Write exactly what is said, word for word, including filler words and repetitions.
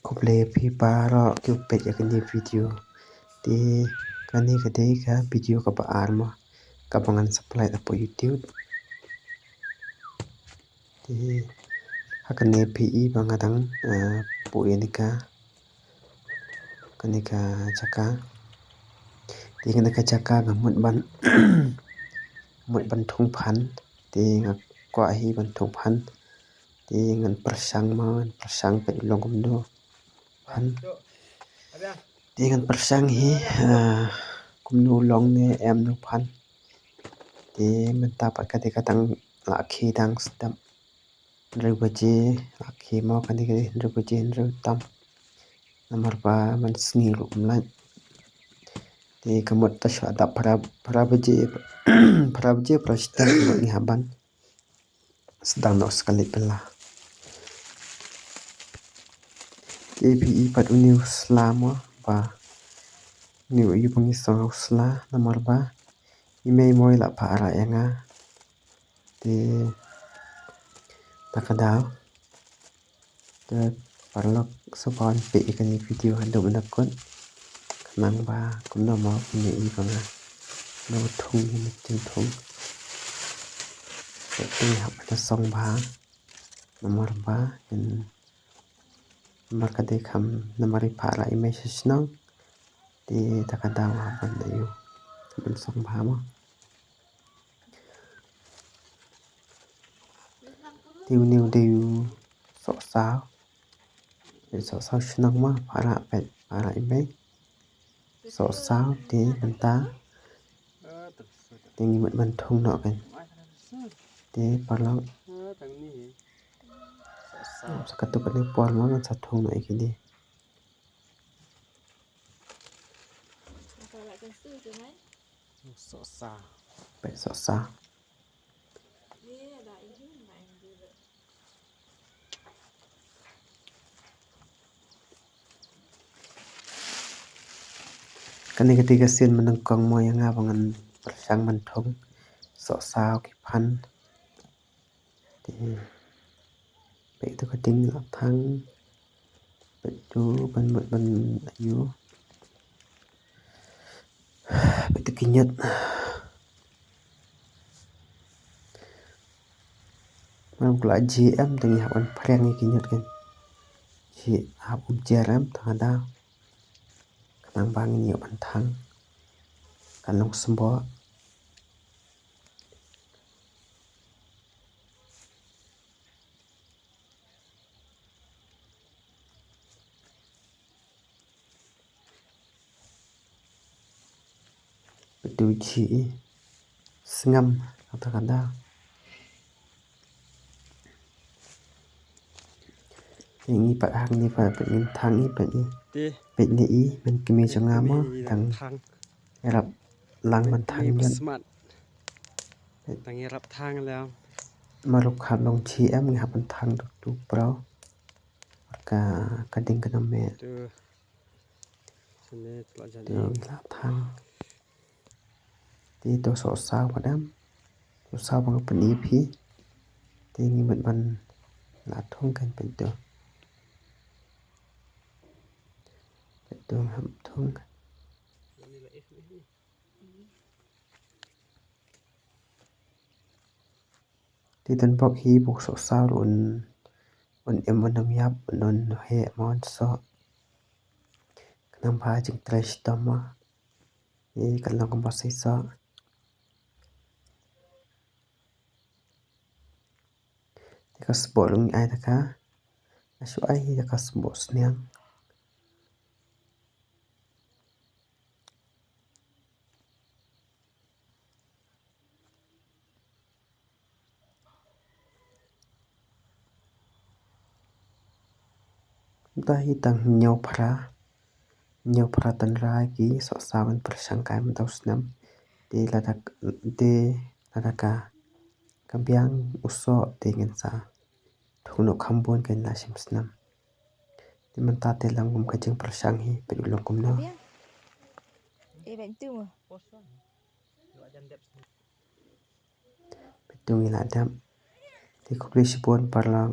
Khublei phi baroh kiba peit ïa kane ka video. Te kane ka dei ka video kaba ar mo, kaba ngan sa pynlait hapoh YouTube. Te ha kane phi i ba nga dang, eh, buh ïa kane ka, kane ka jaka. Te kane ka jaka nga mut ban, mut ban thung phan. Te nga kwah hi ban thung phan. Te ngan pyrshang mo, ngan pyrshang peit long kumno phan. Te ngan pyrshang hi, ah, kumno long ne em ne phan. Te mynta pat ka dei ka dang la khie dang step. Hynriew baje la khie mo, kane ka dei hynriew baje hynriew tam. Namar ba man sngi ruh ym lait. Te ka mut ta shu dap phra, phra baje, phra baje phra step ngi hap ban sdang noh sa kali pela. Te phi i pat une u sla mo ba, une u ïa ba ngi song u sla namar ba i mei mo i la phah rah ïa nga. Te ta ka daw. Te paralok, sngewbha peit ïa kane ka video haduh ban da kut. Khnang ba kumno mo phin ïohi ba nga, nga thung ïa kane ka jingthung. Te phi hap ban da sngewbha namar ba, namar ka dei kham, namar i phah rah i mei sha shnong. Te ta ka daw hap ban da ïoh, hap ban sngewbha mo. Te une u dei u sohsaw. Peit sohsaw shnong mo, phah rah, peit phah rah i mei. Sohsaw te mynta te ngi mut ban thung noh kan. Te paralok, sa katto katne por mo ngan sa thung noh ïa kine. Sohsaw. Peit sohsaw. Kane ka dei ka sien mynnyngkong mo ïa nga ba ngan pyrshang ban thung sohsaw ki phan. Te peit tu ka ding la thang. Peit tu ban mut ban ïoh. Peit tu ki ñiut. Mar ba la jia em te ngi hap ban pyrshang ïa ki ñiut kan. Jia hap um jer em tang da. Khnang ba ngin ïoh ban thang. Kan long symboh. Peit tu jia i sngem kata ka daw. Te ngi pat hangne pat, peit ngin thang i, peit i. Te peit ne i, man kmie jong nga mo, kmie dang thang. Ïarap lang ban thang ïa. Peit. Tang ïarap thang lang. Mar ruh kham long jia em, ngi hap ban thang duk duk bro. Ka, ka ding ka nam me. Tu. Sene tu la jan. Tu la thang. Te to sohsaw pat em. Sohsaw ba nga pyni phi. Te ngi mut ban la thung kan, peit tu. Peit tu hap thung. Te don bok hi bok sohsaw un, un im un ym ïap, un, un heh mo un soh. Khnang ba jingtrei shitom mo. Te kan long kumba shisha. Te ka sboh ruh ngi ai da ka, nga shu ai da ka sboh sniang. Mynta hi tang hynñiew phra, hynñiew phra tynrai ki sohsaw ngan pyrshang kai mynta u snem. Te lada, te lada ka, ka biang u soh te ngin sa thung noh kham bun, kan lah shim snem. Te mynta te long kum ka jingpyrshang hi, peit u long kumno. Biang. Eh, bad tu mo. Peit tu ngi la dep. Te khublei shibun paralok,